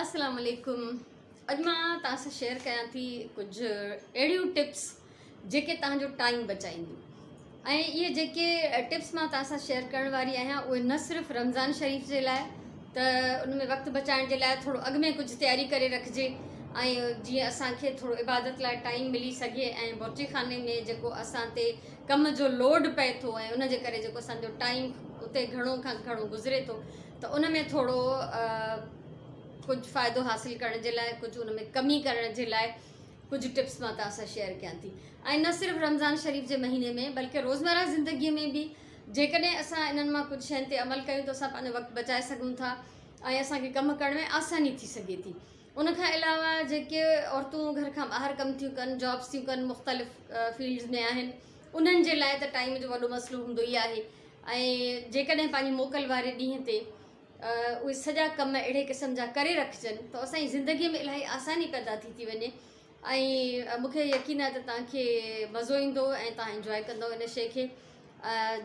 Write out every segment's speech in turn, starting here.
السلام عليڪم اڄ مان توهان سان شيئر ڪيان ٿي ڪجهه اهڙيون ٽپس جيڪي توهان جو ٽائيم بچائينديون ۽ اهي جيڪي ٽپس مان توهان سان شيئر ڪرڻ واري آهيان اهي نه صرف رمضان شريف جي لاء ته ان ۾ وقت بچائڻ جي لاء ٿورو اڳ ۾ ڪجهه تياري ڪري رکجي ۽ جيئن اسان کي ٿورو عبادت لاء ٽائيم ملي سگهي ۽ بورچي خاني ۾ جيڪو اسان تي ڪم جو لوڊ پئي ٿو ۽ ان جي ڪري جيڪو اسان جو ٽائيم اتي گهڻو کان گهڻو گذري ٿو ته ان ۾ ٿورو ڪجهه فائدو حاصل ڪرڻ جي لاء ڪجهه ان ۾ ڪمي ڪرڻ جي لاء ڪجهه ٽپس مان توهان سان شيئر ڪيان ٿي ۽ نه صرف رمضان شريف جي مهيني ۾ بلڪه روزمره زندگي ۾ به جيڪڏهن اسان انهن مان ڪجهه شين تي عمل ڪيون ته اسان پنهنجو وقت بچائي سگهون ٿا ۽ اسان کي ڪم ڪرڻ ۾ آساني ٿي سگهي ٿي ان کان علاوه جيڪي عورتون گهر کان ٻاهر ڪم ٿيون ڪن جابس ٿيون ڪن مختلف فيلڊز ۾ آهن انهن جي لاء ته ٽائيم جو وڏو مسئلو هوندو ئي آهي ۽ جيڪڏهن پنهنجي موڪل واري ڏينهن تي اهي سڄا ڪم اهڙي قسم جا ڪري رکجن ته اسان جي زندگي ۾ الاهي آساني پيدا ٿي ٿي وڃي ۽ مون کي يقين آهي ته توهان کي مزو ايندو ۽ توهان انجواء ڪندو ان شيء کي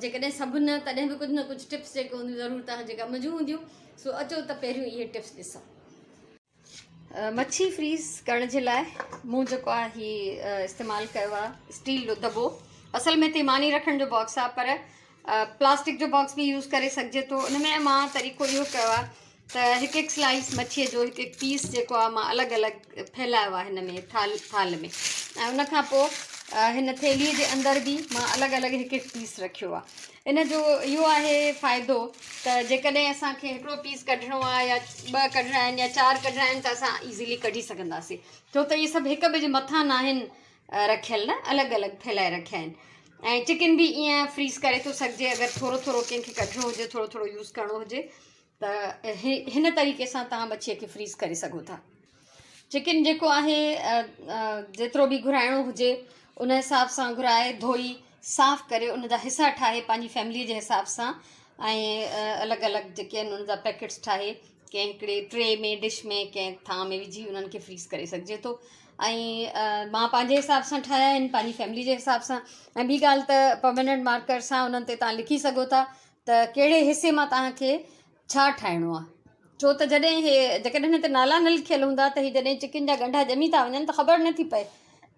جيڪڏهن سڀ نه تڏهن به ڪجهه نه ڪجهه ٽپس جيڪي هونديون ضرور توهان جي ڪم جون هونديون سو اچو ته پهريون اهي ٽپس ڏسون. مڇي فريز ڪرڻ جي لاء مون جيڪو آهي هي استعمال ڪيو آهي اسٽيل جو دٻو اصل ۾ هتي ماني رکڻ جو باڪس آهي پر پلاسٽڪ جو باڪس به يوز ڪري سگهجي ٿو ان ۾ مان طريقو اهو ڪيو آهي ته هڪ هڪ سلائس مڇيء جو هڪ هڪ پيس جيڪو آهي مان الڳ الڳ ڦهلايو آهي هن ۾ ٿال ٿال ۾ ۽ ان کان پوء هن ٿيلهي جي اندر به مان الڳ الڳ هڪ هڪ پيس رکيو آهي ان جو اهو آهي فائدو ته جيڪڏهن اسان کي هڪڙو پيس ڪڍڻو آهي يا ٻه ڪڍڻا آهن يا چار ڪڍڻا آهن ته اسان ايزيلي ڪڍي سگهنداسين ڇو ته اهي سڀ هڪ ٻئي جي مٿان ناهن رکيل نه الڳ الڳ ڦهلائي رکيا آهن ۽ چڪن به ائين فريز ڪري ٿو سگهجي اگر ٿورو ٿورو ڪنهن کي ڪڍڻو هجي ٿورو ٿورو يوز ڪرڻو هجي ته هن طريقي سان توهان مڇيء کي فريز ڪري سگهو ٿا. چڪن جيڪو آهي جيترو به گهرائڻو هجي ان حساب سان گهرائي ڌوئي صاف ڪري ان جا حصا ٺاهي پنهنجي فيملي جي حساب سان ۽ الڳ الڳ جيڪي آهن ان جا پيڪيٽس ٺاهي ڪنهن هڪڙي ٽري ۾ ڊش ۾ ڪنهن ٿانء ۾ وجهي انهن کي فريز ڪري سگهجي ٿو ۽ مان پنهنجي حساب سان ٺاهيا آهن پنهنجي فيملي جي حساب سان ۽ ٻي ڳالهه ته پرماننٽ مارڪر سان انهن تي توهان لکي سگهو ٿا ته ڪهڙي حصي مان توهان کي ڇا ٺاهڻو آهي ڇو ته جڏهن هي جيڪڏهن هن تي نالا نه لکيل هوندا ته هي جڏهن چڪن جا ڳنڍا ڄمي ٿا وڃن ته خبر نٿي پئي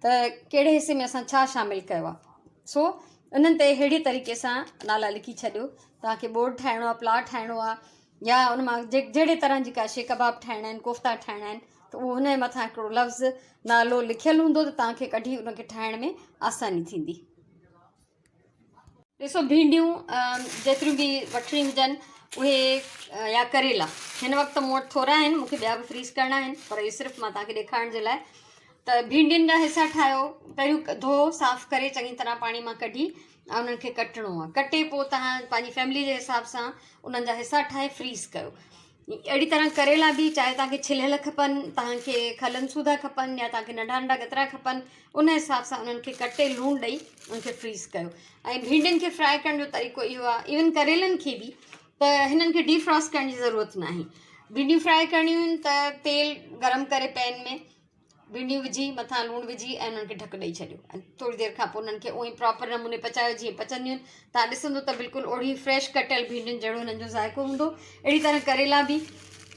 ته ڪهڙي حصي ۾ اسان ڇا شامل ڪيو آهي سو انهن تي اهڙي طريقي سان نالا لکي ڇڏيو توهان کي ٻوڙ ٺاهڻو آهي پلاء ٺاهڻو آهي يا ان مان جهڙي طرح جي ڪا شي ڪباب ٺاهڻا آهن ڪوفتا ٺاهڻا آهن ته اهو هن جي مٿان هڪڙو لفظ نالو لکيل هوندو ته توهان کي ڪڍي ان کي ٺاهڻ ۾ آساني ٿيندي. ڏسو ڀينڊيون جيتريون به وٺڻيون هجن اهي يا ڪريلا هن وقت مون وٽ ٿورا آهن مونکي ٻيا به فريز ڪرڻا آهن پر اهي صرف مان توهان کي ڏيکارڻ جي لاء ته ڀينڊين جا حصا ٺاهيو پهريون ڌو صاف ڪري چڱي طرح پاڻي مان ڪڍي ۽ انهن کي ڪٽڻو آهي ڪٽي پوء توهان پنهنجي فيملي جي حساب سان انهن جا حصا ٺاهي فريز ڪيو اهڙي طرح ڪريلا به چاهي توهان کي ڇليل کپن توهان کي کلن سوڌا کپن يا توهان کي ننڍا ننڍا ڳترا کپن ان حساب سان انهن کي ڪٽي لوڻ ڏئي ان کي فريز ڪيو ۽ ڀينڊين کي فرائي ڪرڻ جو طريقو اهو آهي ايون ڪريلن کي به ته هنن کي ڊي فراسٽ ڪرڻ جي ضرورت ناهي ڀينڊيون فرائي ڪرڻيون آهن ته تيل گرم ڪري پين ۾ ڀينڊيون وجهي مٿان لوڻ وجهي ۽ انهن کي ڍڪ ڏئي ڇڏيو ۽ ٿوري دير کان پوء انهن کي اونئي پراپر نموني پچايو جيئن پچنديون آهن تان ڏسندو ته بلڪل اوڙي فريش ڪٽيل ڀينڊين جهڙو هنن جو ذائقو هوندو اهڙي طرح ڪريلا به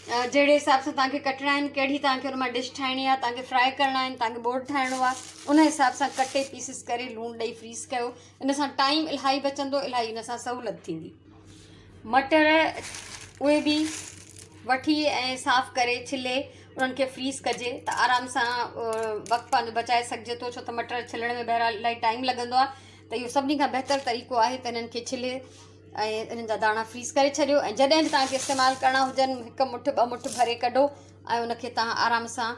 جهڙي حساب سان توهان کي ڪٽڻا آهن ڪهڙي توهان کي ان مان ڊش ٺاهڻي آهي توهان کي فرائي ڪرڻا آهن توهان کي ٻوڙ ٺاهڻو آهي ان حساب سان ڪٽي پيسز ڪري لوڻ ڏئي فريز ڪيو ان سان ٽائيم الاهي بچندو الاهي ان سان سهولت ٿيندي مٽر اهي به وٺي ۽ صاف ڪري ڇلي انهن کي فريز ڪجي ته آرام سان وقت پنهنجو بچائي سگهجي ٿو ڇو ته مٽر ڇلڻ ۾ بهرحال الاهي ٽائيم لڳندو آهي ته اهو سڀني کان بهتر طريقو آهي ته انهن کي ڇلي ۽ انهن جا داڻا فريز ڪري ڇڏيو ۽ جڏهن به توهان کي استعمال ڪرڻا هجن هڪ مٺ ٻه مٺ ڀري ڪڍو ۽ ان کي توهان آرام سان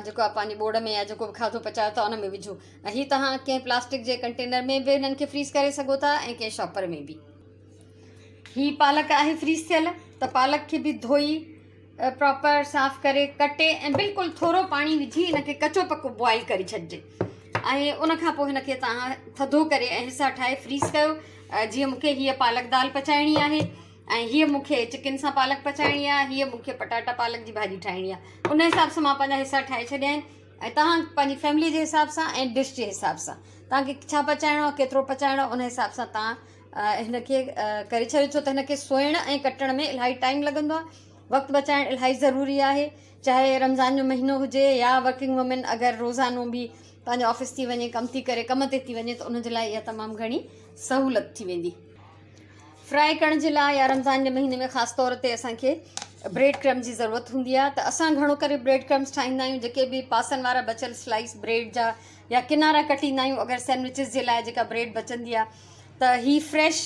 جيڪو آهي پنهنجي ٻوڙ ۾ يا جيڪو به کاڌو پچايو ٿا ان ۾ وجهو ۽ هي توهان ڪنهن پلاسٽڪ جي ڪنٽينر ۾ به هنن کي فريز ڪري سگهو ٿا ۽ ڪنهن شاپر ۾ به هي پالڪ آهي فريز ٿيل ته پالڪ کي به ڌوئي پراپر صاف ڪري ڪٽي ۽ بلڪل ٿورو پاڻي وجهي هن کي ڪچو پڪو بوائل ڪري ڇڏجي ۽ ان کان پوء هن کي توهان ٿڌو ڪري ۽ حصا ٺاهي فريز ڪيو جيئن مونکي هيء پالڪ دال پچائڻي آهي ۽ هيء مونکي چڪن سان پالڪ پچائڻي آهي هيء مونکي پٽاٽا پالڪ جي ڀاڄي ٺاهڻي آهي ان حساب سان مان پنهنجا حصا ٺاهي ڇڏيا آهن ۽ توهان پنهنجي فيملي جي حساب سان ۽ ڊش جي حساب سان توهان کي ڇا پچائڻو آهي ڪيترو پچائڻو آهي ان حساب سان توهان هن کي ڪري ڇڏيو ڇو ته هن کي سوئڻ ۽ ڪٽڻ ۾ الاهي ٽائيم لڳندو آهي. وقت بچائڻ الاهي ضروري آهي چاهي رمضان جو مهينو هجي يا ورڪنگ وومين اگر روزانو به پنهنجو آفيس ٿي وڃي ڪم ٿي ڪري ڪم تي ٿي وڃي ته ان جي لاء اها تمام گهڻي سهولت ٿي ويندي. فرائي ڪرڻ جي لاء يا رمضان جي مهيني ۾ خاص طور تي اسان کي بريڊ ڪرمز جي ضرورت هوندي آهي ته اسان گهڻو ڪري بريڊ ڪرمز ٺاهيندا آهيون جيڪي به پاسن وارا بچيل سلائس بريڊ جا يا ڪنارا ڪٽيندا آهيون اگر سينڊوچز جي لاء جيڪا بريڊ بچندي آهي ته هي فريش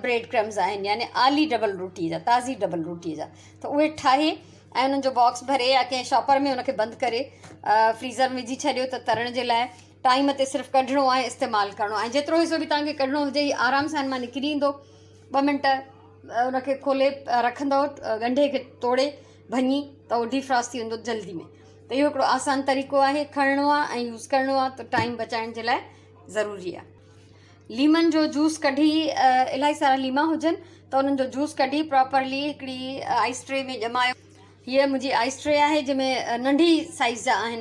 بريڊ ڪرمز آهن يعني آلي ڊبل روٽي جا تازي ڊبل روٽي جا ته اهي ٺاهي ۽ انهن جو باڪس ڀري يا ڪنهن شاپر ۾ ان کي بند ڪري فريزر ۾ وجهي ڇڏيو ته ترڻ جي لاء ٽائيم تي صرف ڪڍڻو آهي استعمال ڪرڻو آهي جيترو حصو به توهان کي ڪڍڻو هجي هي آرام سان ان مان نڪري ايندو ٻه منٽ ان کي کولي رکندو ڳنڍي کي توڙي ڀڃي ته اهو ڊيفراسٽ ٿي ويندو جلدي ۾ ته اهو هڪڙو آسان طريقو آهي کڻڻو آهي ۽ يوز ڪرڻو آهي ته ٽائيم بچائڻ جي لاء ضروري آهي ليمن جو جوس ڪڍي الاهي سارا ليما هجن ته انهن جو جوس ڪڍي پراپرلي هڪڙي آئس ٽري ۾ ڄمايو هيء منهنجي آئس ٽري آهي جنهن ۾ ننڍي سائيز جا آهن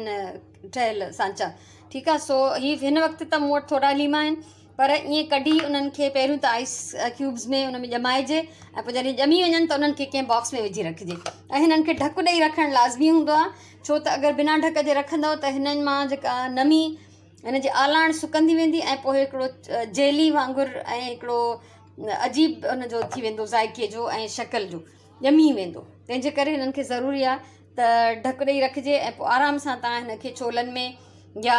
ٺهيل سانچا ٺيڪ آهي سو هي هن وقت ته مون وٽ ٿورا ليما آهن پر ائين ڪڍي انهن کي پهريون ته آئس ڪيوبز ۾ ان ۾ ڄمائجي ۽ پوء جڏهن ڄمي وڃن ته انهن کي ڪنهن باڪس ۾ وجهي رکجي ۽ هنن کي ڍڪ ڏئي رکڻ لازمي هوندو آهي ڇو ته اگر بنا ڍڪ جي رکندو ته هنن مان جيڪا نمي هن جي آلاڻ سڪندي ويندي ۽ پوء هڪڙو جيلي وانگر ۽ هڪڙو عجيب ان جو ٿي ويندو ذائقي جو ۽ شڪل جو ڄمي ويندو تنهن جي ڪري هنن کي ضروري آهي ته ڍڪ ڏئي رکجي ۽ پوء آرام سان تان هن کي ڇولن ۾ يا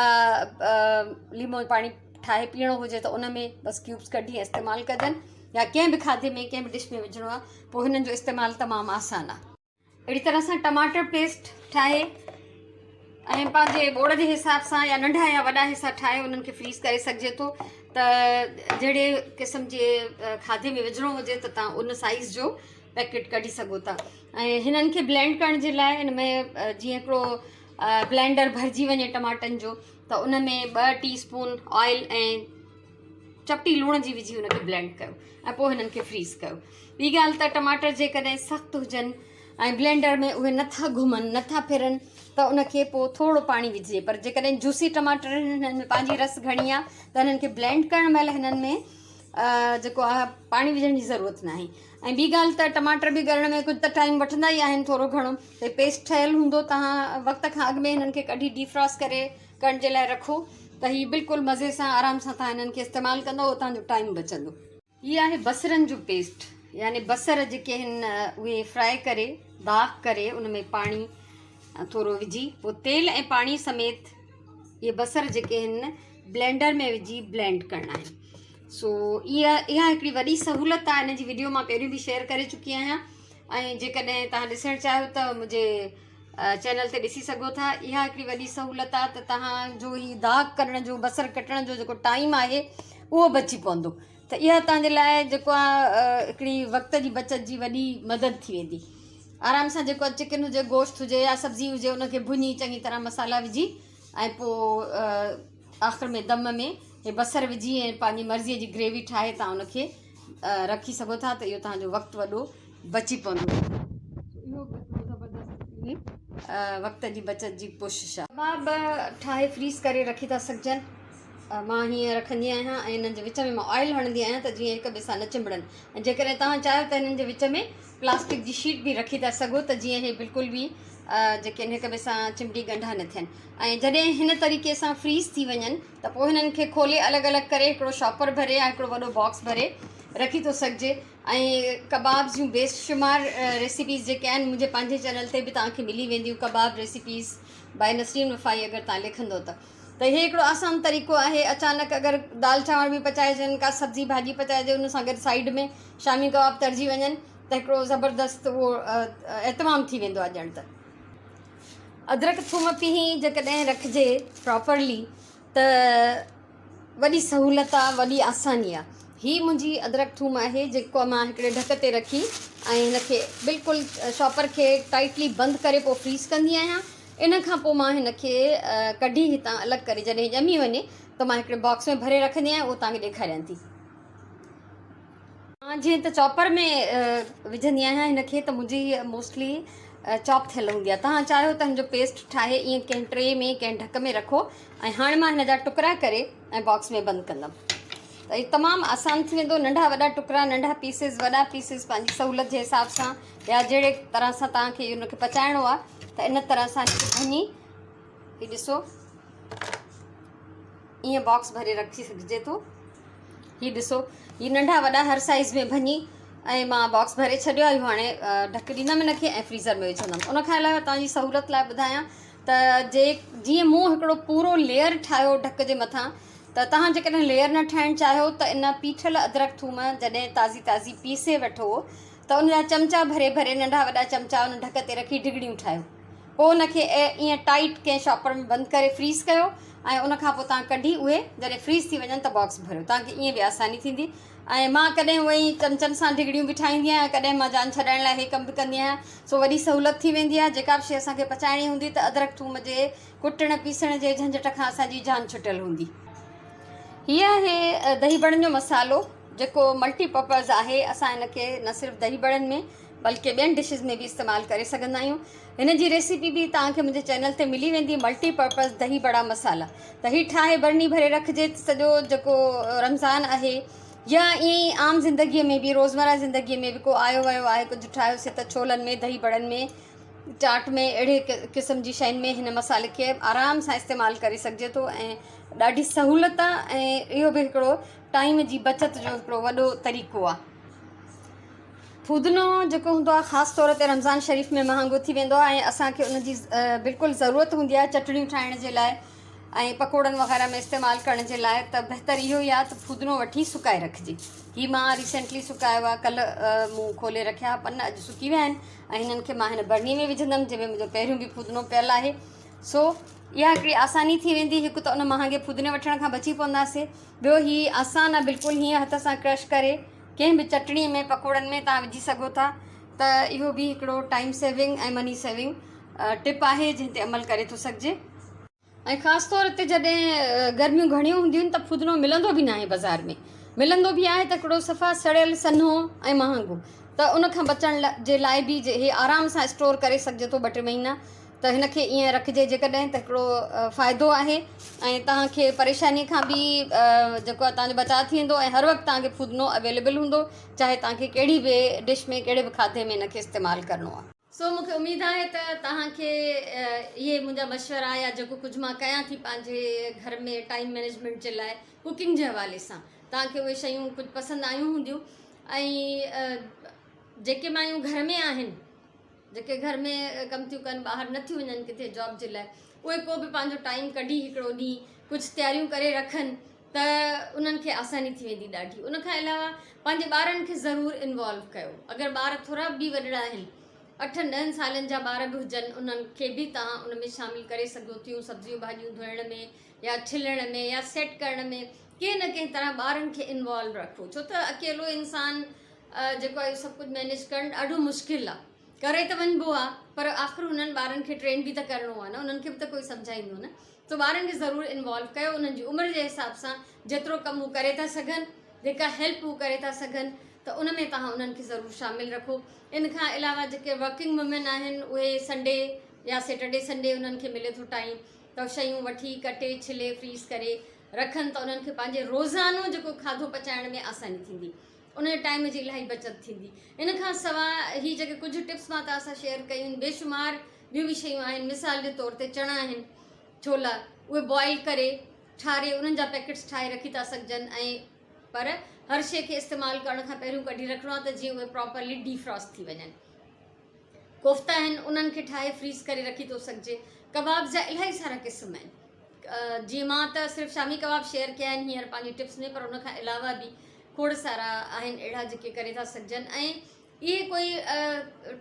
ليمو پاڻي ٺاهي پيئڻو هجي ته ان ۾ بس ڪيوبس ڪڍي استعمال ڪجن يا ڪنهن به کاڌي ۾ ڪنهن به ڊش ۾ وجهڻو آهي پوء هنن جو استعمال تمام آسان آهي. اهڙي طرح سان ٽماٽر پيسٽ ٺاهي ۽ پنهنجي ٻوڙ جي حساب سان يا ننڍا يا وڏا حصا ٺاهي انهن کي فريز ڪري سگهجي ٿو ته جهڙي قسم جي کاڌي ۾ وجهڻو هجي ته تان ان سائيز جو پيڪيٽ ڪڍي سگهو ٿا ۽ هنن کي بلينڊ ڪرڻ جي لاء ان ۾ جيئن هڪڙو بلينڊر ڀرجي وڃي ٽماٽن جو ته ان ۾ ٻه ٽي اسپون آئل ۽ چپٽي لوڻ جي وجهي ان کي بلينڊ ڪيو ۽ پوء هنن کي فريز ڪيو ٻي ڳالهه ته ٽماٽر جيڪڏهن سخت هجن ۽ بلينڊر ۾ اهي نٿا گهمن نٿا ڦرن ته ان کي پوء ٿورو پاڻي وجهجي پر جيڪڏهن جوسي ٽماٽر هنن ۾ پنهنجي رس گهڻي آهي ته هنن کي بلينڊ ڪرڻ مهل هنن ۾ جيڪو آهي پاڻي وجهڻ جي ضرورت ناهي ۽ ٻي ڳالهه ته ٽماٽر به ڳرڻ ۾ ڪجهه ته ٽائيم وٺندا ئي آهن ٿورو گهڻو ته پيسٽ ٺهيل هوندو تهان وقت کان اڳ ۾ هنن کي ڪڍي ڊيفراسٽ ڪري ڪرڻ جي لاء رکو ته هي بلڪل مزي سان آرام سان تهان هنن کي استعمال ڪندو توهان جو ٽائيم بچندو. هي آهي بصرن جو پيسٽ يعني بصر جيڪي آهن اهي فرائي ڪري داغ ڪري ان ۾ پاڻي ٿورو وجهي پوء تيل ۽ پاڻي سميت اهي بصر جيڪي آهن بلينڊر ۾ وجهي بلينڊ ڪرڻا آهن سو اها اها هڪڙي وڏي سهولت آهي ان جي وڊيو مان پهريون به شيئر ڪري چڪي آهيان ۽ جيڪڏهن توهان ڏسڻ چاهيو ته منهنجي چينل تي ڏسي سگهو ٿا اها هڪڙي وڏي سهولت آهي ته توهان جو هي داغ ڪرڻ جو بصر ڪٽڻ جو جيڪو ٽائيم آهي اهو بچي پوندو ته اها توهان جي لاء جيڪو آهي هڪڙي وقت جي بچت جي وڏي مدد ٿي ويندي آرام سان جيڪو آهي چڪن هجي گوشت هجي يا سبزي هجي ان کي ڀڃي چڱي طرح مصالحا وجهي ۽ پوء آخر ۾ دم ۾ هي بصر وجهي ۽ پنهنجي مرضي جي گريوي ٺاهي توهان ان کي رکي سگهو ٿا ته اهو توهان جو وقت وڏو بچي پوندو. اهو به هڪڙو زبردست وقت جي بچت جي ڪوشش آهي. ڪباب ٺاهي فريز ڪري رکي ٿا سگهجن. مان هيئن رکندي آهيان ۽ انهن جي وچ ۾ مان آئل هڻندي آهيان ته جيئن هڪ ٻئي سان نه چنبڙن ۽ جيڪڏهن توهان چاهيو ته هنن جي وچ ۾ پلاسٽڪ جي شيٽ به رکي ٿا سگهو ته جيئن هي بلڪل به جيڪي آهن هڪ ٻئي سان چنبڙي ڳنڍا نه ٿين ۽ جڏهن هن طريقي سان فريز ٿي وڃن ته پوء هنن کي کولي الڳ الڳ ڪري هڪڙو شاپر ڀري يا هڪڙو وڏو باڪس ڀري رکي ٿو سگهجي ۽ ڪبابس جون بيشمار ريسيپيز جيڪي آهن منهنجي پنهنجي چينل تي به توهان کي ملي وينديون ڪباب ريسيپيز بائي نسرين وفائي اگر توهان لکندو ته ته هي هڪڙو آسان طريقو آهي اچانڪ اگر دال چانور به پچائجن ڪا سبزي ڀاڄي پچائجي ان سان گڏ سائيڊ ۾ شامي ڪباب ترجي وڃن ته هڪڙو زبردست اهو اهتمام ٿي ويندو آهي ڄڻ ته ادرڪ ٿوم پيهي جيڪڏهن رکجي پراپرلي ته وڏي سهولت آ وڏي آساني آ. هي منهنجي ادرڪ ٿوم آهي جيڪو مان هڪڙي ڍڪ تي رکي ۽ هن کي بلڪل شاپر کي ٽائيٽلي بند ڪري پوء فريز ڪندي آهيان ان کان پوء مان هن کي ڪڍي هتان الڳ ڪري جڏهن ڄمي وڃي ته مان هڪڙي باڪس ۾ ڀري رکندي آهيان اهو توهان کي ڏيکاريان ٿي. مان جيئن ته چاپر ۾ وجهندي آهيان هن کي ته منهنجي هيء موسٽلي چاپ ٿيل هوندي آهي توهان چاهيو ته هن جو پيسٽ ٺاهي ائين ڪنهن ٽري ۾ ڪنهن ڍڪ ۾ رکو ۽ هاڻي مان هن جا ٽڪرا ڪري ۽ باڪس ۾ بند ڪندم. ته هي تمام آسان ٿي ويندو. ننڍا وڏا ٽڪرا، ننڍا پيسز، وڏا پيسز پنهنجي سهولت جي حساب سان يا جهڙي طرح سان توهان کي ان کي پچائڻو آهي ته ان طرح سان ان کي ڀڃي هي ڏسو ائين باڪس ڀري رکي سگهجي ٿو. هي ڏسو هي ننڍا وڏا هر سائيز ۾ ڀڃي ۽ مان باڪس ڀري ڇڏيو آهي. اهو هاڻي ڍڪ ڏيندم ان کي ۽ فريزر ۾ وجهندم. ان کان علاوه توهان جي سهولت لاء ٻڌايان ته جي جيئن مون هڪڙو پورو ليئر ٺاهيو ڍڪ جي مٿان ته توهان جيڪڏهن ليئر نه ٺاهڻ چاهيو ته ان پيٺل ادرڪ ٿوم جڏهن تازي تازي پيسي وٺو ته ان جا چمچا ڀري ڀري ننڍا وڏا چمچا ان ڍڪ تي رکي ڊگڙيون ٺاهيو پوء ان کي ائين ٽائيٽ ڪنهن شاپر ۾ بند ڪري فريز ڪيو ۽ ان کان پوء توهان ڪڍي اهي جڏهن فريز ٿي وڃن ته باڪس ڀريو توهان کي ائين به آساني ٿيندي ۽ مان ڪڏهن اهي ئي چمچن سان ڊگڙيون به ٺاهيندي آهيان ڪڏهن مان جان ڇڏائڻ لاء هي ڪم به ڪندي آهيان سو وڏي سهولت ٿي ويندي آهي جيڪا به شيء اسان کي پچائڻي هوندي ته ادرڪ ٿوم جي ڪٽڻ پيسڻ جي جهنجهٽ کان اسان جي جان ڇٽيل هوندي. هي آهي دهي بڙن جو مصالحو جيڪو ملٽي پرپز آهي اسان هن کي نه صرف دهي بڙن ۾ بلڪه ٻين ڊشز ۾ به استعمال ڪري سگهندا آهيون هن جي ريسيپي به توهان کي منهنجي چينل تي ملي ويندي ملٽي پرپز دهي بڙا مصالحا ته هي ٺاهي برني ڀري رکجي ته سڄو جيڪو رمضان آهي يا ائين ئي عام زندگي ۾ به روزمره زندگي ۾ به ڪو آيو ويو آهي ڪجهه ٺاهيوسي ته ڇولن ۾ دهي بڙن ۾ چاٽ ۾ اهڙي قسم جي شين ۾ هن مصالحي کي آرام سان استعمال ڪري سگهجي ٿو ۽ ڏاڍي سهولت آهي ۽ اهو به هڪڙو ٽائيم جي بچت جو هڪڙو وڏو طريقو آهي. ڦودنو جيڪو هوندو آهي خاص طور تي رمضان شريف ۾ مهانگو ٿي ويندو آهي ۽ اسان کي ان جي بلڪل ضرورت هوندي آهي چٽڻيون ٺاهڻ جي لاء ۽ پڪوڙن وغيره ۾ استعمال ڪرڻ جي لاء ته بهتر اهو ئي آهي ته ڦودنو وٺي سڪائي رکجي. هي مان ريسينٽلي سڪايو آهي ڪلهه مون کولي رکيا پن اڄ سڪي ويا آهن ۽ هنن کي مان هن برني ۾ وجهندم جنهن ۾ منهنجو پهريون به ڦودنو پيل آهي سو اها هڪڙي آساني ٿي ويندي هڪ ته ان مهانگي ڦودني وٺڻ کان بچي پونداسي ٻيو هي آسان آهي بلڪل هيئن هٿ سان ڪرش ڪري ڪنهن به چٽڻي ۾ پڪوڙن ۾ توهان وجهي سگهو ٿا ته اهو به هڪڙو ٽائيم سيونگ ۽ مني سيونگ ٽپ آهي جنهن تي عمل ڪري ٿو سگهجي. ۽ خاص طور تي جڏهن گرميون گهڻيون هونديون آهن ته ڦودنو ملندو به ناهي بازار ۾ ملندو به آهي ته هڪڙو صفا سڙيل سنهو ۽ مهانگو ته ان کان بچڻ جي لاء به هي آرام سان اسٽور ڪري سگهجي ٿو ٻه ٽي مهينا ته هن کي ائين رکجي جيڪڏهن ته هڪڙو فائدو آهي ۽ توهان کي پريشاني کان به جيڪو آهي توهان جو بچاء ٿي ويندو ۽ هر وقت توهان کي ڦودنو اويليبل هوندو چاهي توهان کي ڪهڙي به ڊش ۾ ڪهڙي به کاڌي ۾ هن کي استعمال ڪرڻو آهي. سو مون کي اميد آهي ته توهان کي اهي منهنجا مشورا يا جيڪو ڪجهه مان ڪيان ٿي پنهنجي گهر ۾ ٽائيم مئنيجمينٽ جي لاء ڪوڪنگ جي حوالي سان توهان کي اهي شيون ڪجهه پسند آيون هونديون ۽ جيڪي مايون گهر ۾ آهن جيڪي گهر ۾ ڪم ٿيون ڪن ٻاهر نه ٿيون وڃن ڪٿي جاب جي لاء اهي ڪو به پنهنجو ٽائيم ڪڍي هڪڙو ڏينهن ڪجهه تياريون ڪري رکن ته انهن کي آساني ٿي ويندي ڏاڍي ان کان علاوه پنهنجي ٻارن کي ضرور انوالو ڪيو اگر ٻار ٿورا به وڏڙا آهن اٺن ڏهن سالن جا ٻار به هجن انهن کي به توهان ان ۾ شامل ڪري سگهو ٿيون سبزيون ڀاڄيون ڌوئڻ ۾ يا ڇلڻ ۾ يا سيٽ ڪرڻ ۾ ڪنهن نه ڪنهن طرح ٻارن کي انوالو رکو ڇو ته اڪيلو انسان جيڪو آهي سڀ ڪجهه مينيج ڪرڻ ڏاڍو مشڪل آهي ڪري ته وڃبو آهي پر آخر انهن ٻارن کي ٽرين به ته ڪرڻو آهي نه انهن کي به ته ڪوئي سمجهائيندو نه سو ٻارن کي ضرور انوالو ڪيو انهن جي عمر جي حساب سان جيترو ڪم هو ڪري ٿا سگهن جيڪا هيلپ هو ڪري ٿا سگهن ته ان ۾ توهان انهن کي ضرور شامل رکو ان کان علاوه جيڪي ورڪنگ وومين آهن اهي سنڊي يا سيٽرڊي سنڊي انهن کي ملي ٿو ٽائيم ته شيون وٺي ڪٽي ڇلي فريز ڪري رکن ته انهن کي پنهنجي روزانو جيڪو کاڌو پچائڻ ۾ آساني ٿيندي ان ٽائيم جي الاهي بچت ٿيندي ان کان سواء هي جيڪي ڪجهه ٽپس مان توهان سان شيئر ڪيون بيشمار ٻيون به شيون آهن مثال جي طور تي چڻا آهن ڇولا اهي بوائل ڪري ٺاري انهن جا پيڪٽس ٺاهي رکي ٿا سگهجن ۽ پر هر شيء کي استعمال ڪرڻ کان پهريون ڪڍي رکڻو آهي ته جيئن اهي پراپرلي ڊيفراسٽ ٿي وڃن ڪوفتا آهن انهن کي ٺاهي فريز ڪري رکي ٿو سگهجي ڪباب جا الاهي سارا قسم آهن جيئن مان ته صرف شامي ڪباب شيئر ڪيا آهن هينئر پنهنجي ٽپس ۾ پر ان کان علاوه به کوڙ سارا آهن اهڙا جيڪي ڪري ٿا سگهجن ۽ اهي ڪوئي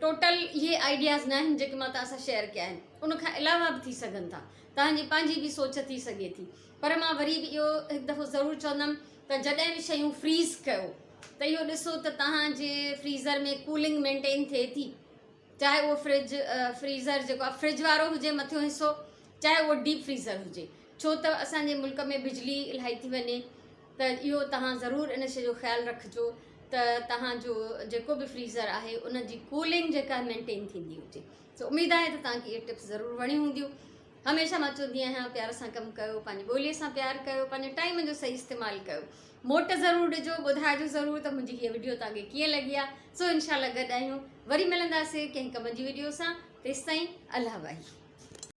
ٽوٽل اهي آئيڊياز نه آهن جيڪي مان توهان سان شيئر ڪيا آهن ان کان علاوه به ٿي سگهن ٿا توهان جي پنهنجي به سوچ ٿي سگهي ٿي پر مان وري به اهو هڪ دفعو ضرور چوندم ته جڏهن به شيون فريز ڪيو ته اهو ڏسو ته توهان جي فريزر ۾ ڪولنگ مينٽين ٿئي ٿي چاهي اهو فرج فريزر جيڪو آهي فرج وارو هجي مٿيون حصو چاهي اهو ڊيپ فريزر هجي ڇو ته اسان جي ملڪ ۾ بجلي الاهي ٿي وڃي ته اهو توهان ضرور ان شيء جو خيال رکجو ته توهان جو جيڪو به فريزر آهي ان جي ڪولنگ جيڪا مينٽين ٿيندي هجي سو اميد آهي ته توهان کي اهي ٽپس ضرور وڻيون هونديون. هميشه مان چوندي آهيان پيار سان ڪم ڪيو، پنهنجي ٻوليء سان پيار ڪيو، پنهنجي ٽائيم جو صحيح استعمال ڪيو. موٽ ضرور ڏجو، ٻڌائجو ضرور ته منهنجي هيء وڊيو توهان کي ڪيئن لڳي آ. سو انشاء الله گڏ آهيون، وري ملنداسين ڪنهن ڪم جي وڊيو سان، تيستائين الله واهي.